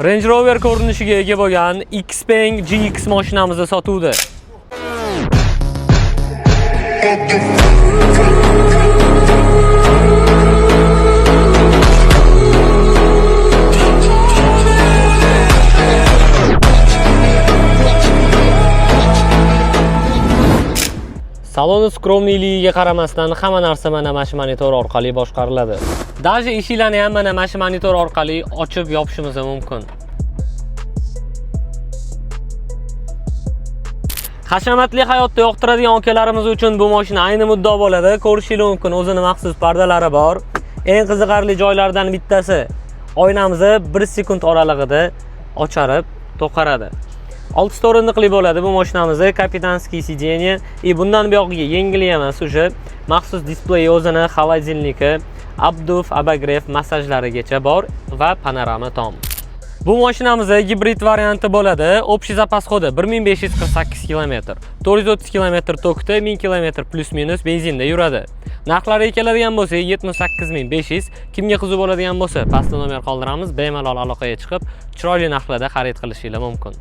Range Rover ko'rinishiga ega bo'lgan Xpeng GX mashinamiz sotuvda. Saloni скромный ligiga qaramasdan, hamma narsa mana shu monitor orqali boshqariladi. Даже eshiklarni ham mana shu monitor orqali ochib yopishimiz mumkin. Hashamatli hayotda yoqtiradigan akalarimiz uchun bu mashina ayni muddao bo'ladi. Ko'rishingiz mumkin, o'zini maxsus pardalari bor. Eng qiziqarli joylardan bittasi, oynamizni 1 sekund oralig'ida ocharib to'qaradi. 6 o'rindiqli bo'ladi bu mashinamizni, капитанский сиденье и bundan buyog'iga yengil emas, уже maxsus displey, o'zini холодильник i, обдув, обогрев, massajlarigacha bor va panorama tom. Bu mashinamiz gibrid varianti bo'ladi. Общий запас хода 1548 km. 430 km tokda, 1000 km плюс-минус benzinda yuradi. Narxlariga keladigan bo'lsak, 78 500. Kimga qiziq bo'ladigan bo'lsa, pastda nomer qoldiramiz, bemalol aloqaga chiqib, chiroyli narxlarda xarid qilishinglar mumkin.